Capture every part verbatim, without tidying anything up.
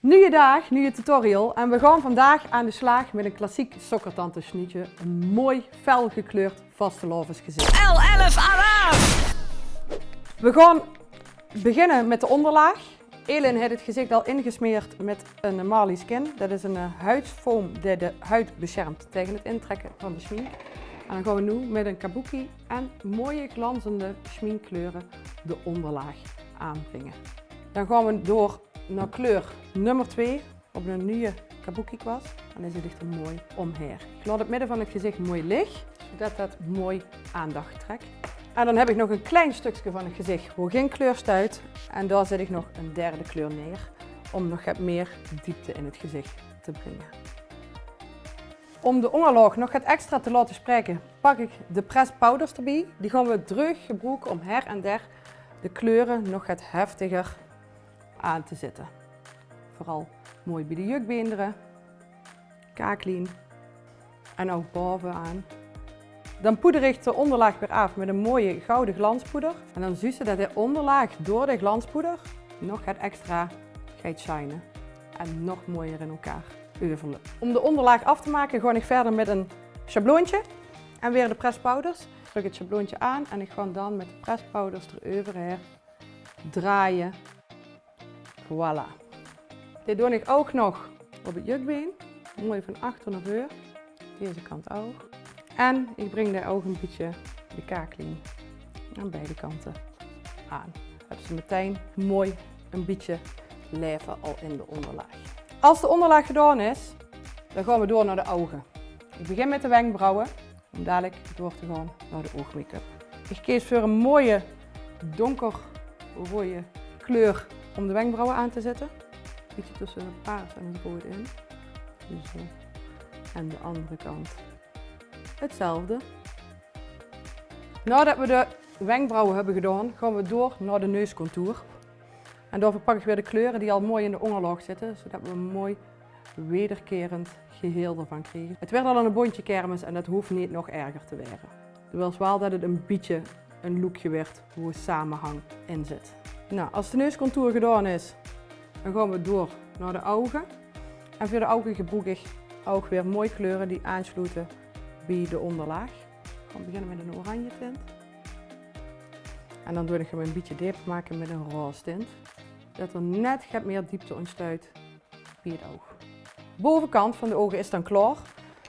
Nuuje daag, nuuje tutorial en we gaon vandaag aan de slaag mit ein klassiek sokkertantesjnietje. Ein mooi felgekleurd vastelaovesgezich. L elf alaaf! We gaon beginne mit de óngerlaag. Elin haet 't gezich al ingesmeerd mit ein Marley Skin. Det is ein, eh, huidfoam dae de huid besjermp taenge 't intrekke van de sjmink. En dan gaon we noe mit ein kabuki en mooie glanzende sjminkkleure de óngerlaag aanbringe. Dan gaon we door nao kleur nummer twee op ein nuuje kabuki-kwast. En dae zit ich d'r mooi ómhaer. Ich laot 't midde van 't gezich mooi lich, zodet det mooi aandach trèk. En dan höb ich nog ein klein stökske van 't gezich wo gein kleur steit. En dao zèt ich nog ein derde kleur neer, óm nog get mieë diepte in 't gezich te bringe. Óm de óngerlaag nog get extra te laote spraeke, pak ich de pressed powders d'rbie. Die gaon we dreug gebroeke óm her en der de kleure nog get heftiger aan te zitte. Veural mooi bie de jukbeendere, kaaklien en ouch baovenaan. Dan poeder ich de óngerlaag weer aaf mit ein mooie gouwe glanspoeder. En dan zuus se det de óngerlaag door de glanspoeder nog get extra geit shine en nog mooier in elkaar euverlöp. Óm de óngerlaag aaf te make, gaon ich wiejer mit ein sjabloontje en weer de pressed powders. Trök 't sjabloontje aan en ich gaon dan mit de pressed powders d'r euverhaer draaie. Voilà. Dit doon ich ouch nog op 't jukbeen. Mooi van achter nao veur. Deze kant ouch. En ich bring d'r ouch ein bietje de kaaklien aan beide kante aan. Höbs se metein mooi ein bietje laeve al in de óngerlaag. Es de óngerlaag gedaon is, dan gaon we door nao de ouge. Ich begin mit de wenkbrauwe. Óm dalik door te gaon nao de oogmake-up. Ich kees veur ein mooie donkerroeje kleur óm de wenkbrauwe aan te zitte. Bietje tösse 't paars en 't roead in. Zo. En de anger kant 'tzelfde. Naodet we de wenkbrauwe höbbe gedaon, gaon we door nao de neuscontour. En daoveur pak ich weer de kleure die al mooi in de óngerlaag zitte, zodet we ein mooi wederkerend geheel d'rvan kriege. 't Wuuert al ein bóntje kermis en det hoof neet nog erger te waere. Doe wils waal det 't ein bietje ein lookje wuuert wo samehang in zit. Nou, es de neuscontour gedaon is, dan gaon we door nao de ouge. En veur de ouge gebroek ich ouch weer mooi kleure die aansloete bie de óngerlaag. Ich gaon beginne mit ein oranje tint. En dan doon ich 'm ein bietje deper make mit ein roze tint. Det d'r net get mieë diepte óntstuit bie 't oug. De baovekant van de ouge is dan klaor.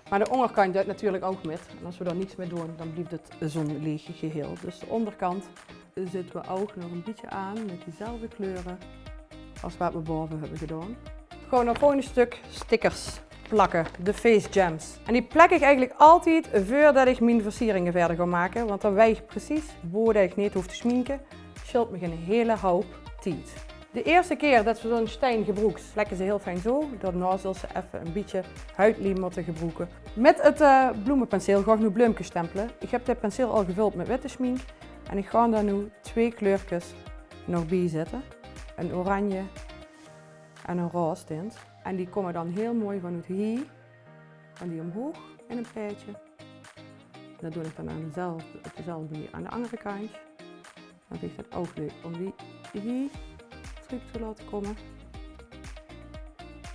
Mer de óngerkantj duit natuurlik ouch mit. En es we dao niks mit doon, dan blief 't zo'n leeg geheel. Dus de óngerkantj zitte we ouch nog ein bietje aan mit diezelfde kleure es waat we baove höbbe gedaon. Gewoon 't volgende stök stickers plakke, de Face Gems. En die plek ich eigelik altied veurdet ich mien versieringe wiejer gaon make, want dan weit ich precies wo det ich neet hoof te sjminke. Sjeelt mich ein hele houp tied. De ierste kier det se zo'n stein gebroeks, plekke ze hiel fijn zo. Daonao zals se effe ein bietje huidliem mótte gebroeke. Mit 't, eh, bloemepenseel gaon ich noe bleumkes stempele. Ich höb de penseel al gevöld mit witte sjmink en ich gaon dao noe twee kleurkes nog bie zitte. Ein oranje en ein roze tint. En die kómme dan hiel mooi vanoet hie, van die ómhoeg in ein paetje. Det doon ich dan aan dezelfde, op dezelfde manier aan de anger kantj. Dan vinj ich det ouch leuk óm die hie trök te laote kómme.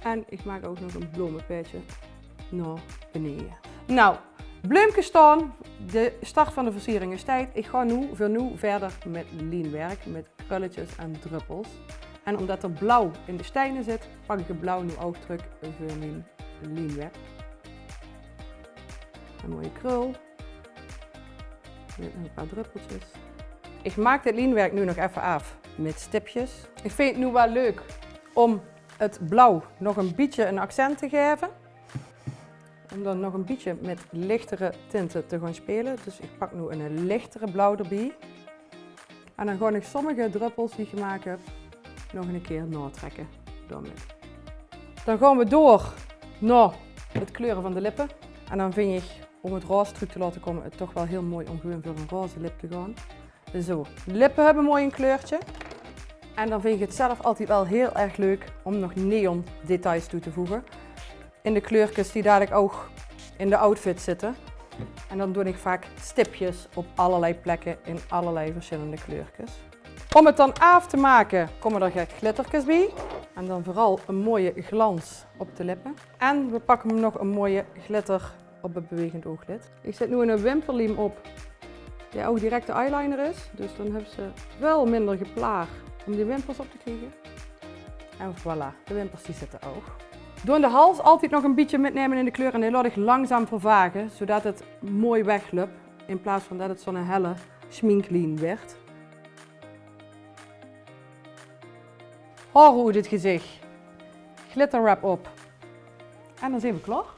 En ich maak ouch nog ein blomepaetje nao beneje. Nou, bleumkes staon, de start van de versieringe steit. Ich gaon noe, veur noe wiejer mit lienwerk, mit krulletjes en druppels. En ómdet d'r blauw in de steine zit, pak ich 't blauw noe ouch trök veur mien lienwerk. Ein mooie krul. Mit nog ein paar druppeltjes. Ich maak dit lienwerk noe nog effe aaf mit stipjes. Ich vinj 't noe waal leuk óm 't blauw nog ein bietje ein accent te gaeve. Óm dan nog ein bietje mit lichtere tinte te gaon speule. Dus ich pak noe ein lichtere blauw d'rbie. En dan gaon ich sommige druppels die ich gemaak höb nog ein kier naotrèkke daomit. Dan gaon we door nao 't kleure van de lippe. En dan vinj ich, óm 't roze trök te laote kómme, 't toch waal hiel mooi óm gewoon veur ein roze lip te gaon. Zo, de lippe höbbe mooi ein kleurtje. En dan vinj ich 't zelf altied waal hiel erg leuk óm nog neon details toe te voege in de kleurkes die dalik ouch in de outfit zitte. En dan doon ich vaak stipjes op allerlei plekke in allerlei versjillende kleurkes. Óm 't dan aaf te make, kómme d'r get glitterkes bie. En dan veural 'ne mooie glans op de lippe. En we pakke 'm nog 'ne mooie glitter op 't bewegend ooglid. Ich zèt noe 'ne wimperliem op, dae ouch direk de eyeliner is. Dus dan höbs se väöl minder geplaag óm die wimpers op te kriege. En voilà, de wimpers die zitte ouch. Doon de hals altied nog e bietje mitnumme in de kleur en dae laot ich langzaam vervage, zoedat 't mooi weglöp, in plaats van det 't zoe'n helle sminklien wuuert. Haore oet 't gezich, glitterwrap op en dan zeen we klaor.